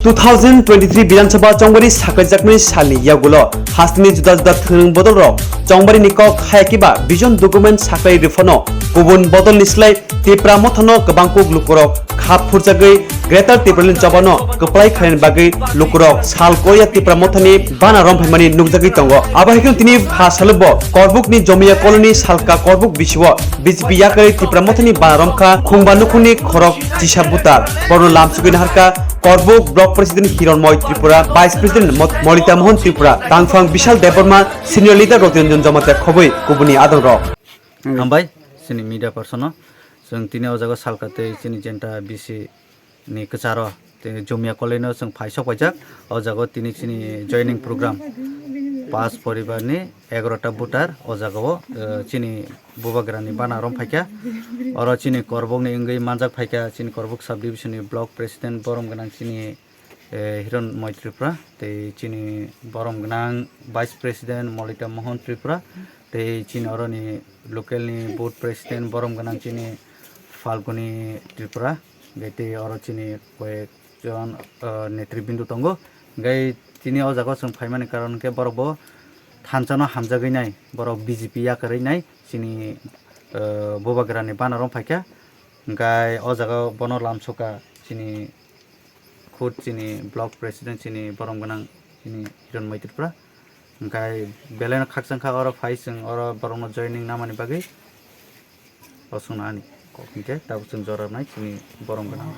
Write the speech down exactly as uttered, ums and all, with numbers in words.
Two thousand twenty-three Bidhan Sabha chongbari saklaijakmani salni yagulo hasteni juda juda thwng bodolrok chongbarini kok hayakiba vision document saklai rwphano kubun bodolni slai Tipra Mothano kwbangkuk lukurok khap phurjagwi Greater Tipraland chobano kwplai khlaini bagwi lukurok sal koya Tipra Mothani bana romphaimani nukjagwi tongo. Abo hai kheno tini pha salo bo Korbukni Jomiya Colony Salka Korbuk bisio B J P yakarwi Tipra Mothani bana romkha khungba nukhungni khorok chisa butar. Borno lamsugwi naharkha Korbuk Block President Hironmoy Tripura, Vice President Mo-, Molita Mohan Tripura, tangphang Bishal Debbarma, Senior Leader Roti Ranjan Jamatia khobwi kubuni adongrok. Hambai, chini media person no. Chwng tini o jaga salka tei chini jenta B C ni kwcharo tei Jumia College no chwng phai sok paijak. O jaga o tini chini joining program pas poribar ni egarota voter o jaga o, eh, chini bubagra ni bana rom phaikha. Oro chini Korbok ni wngwi manjak phaikha chini Korbok sub division ni block president borom gwnang chini eh, Hiron Moi Tripura, tei chini borom gwnang Vice President Molita Mohan Tripura, tei chini oroni local ni board president borom gwnang chini Falguni Tripura, hingke tei oro chini koyek jon, eh, netribindu tongo. Hingke tini o jaga o chwng phaimani karon hingke borok bo thansa no hamjagwi nai, borok B J P yakarwi nai, chini, eh, bubagra ni bana rom phaikha, hingke o jaga o bono lamsoka chini khud chini block president chini borom gwnang chini Hiron Moi Tripura. Hingke belai no khakchang kha oro phai chwng oro borok no joining namani bagwi. O chwng no ani kok hingke tabuk chwng jora nai chini borom gwnang.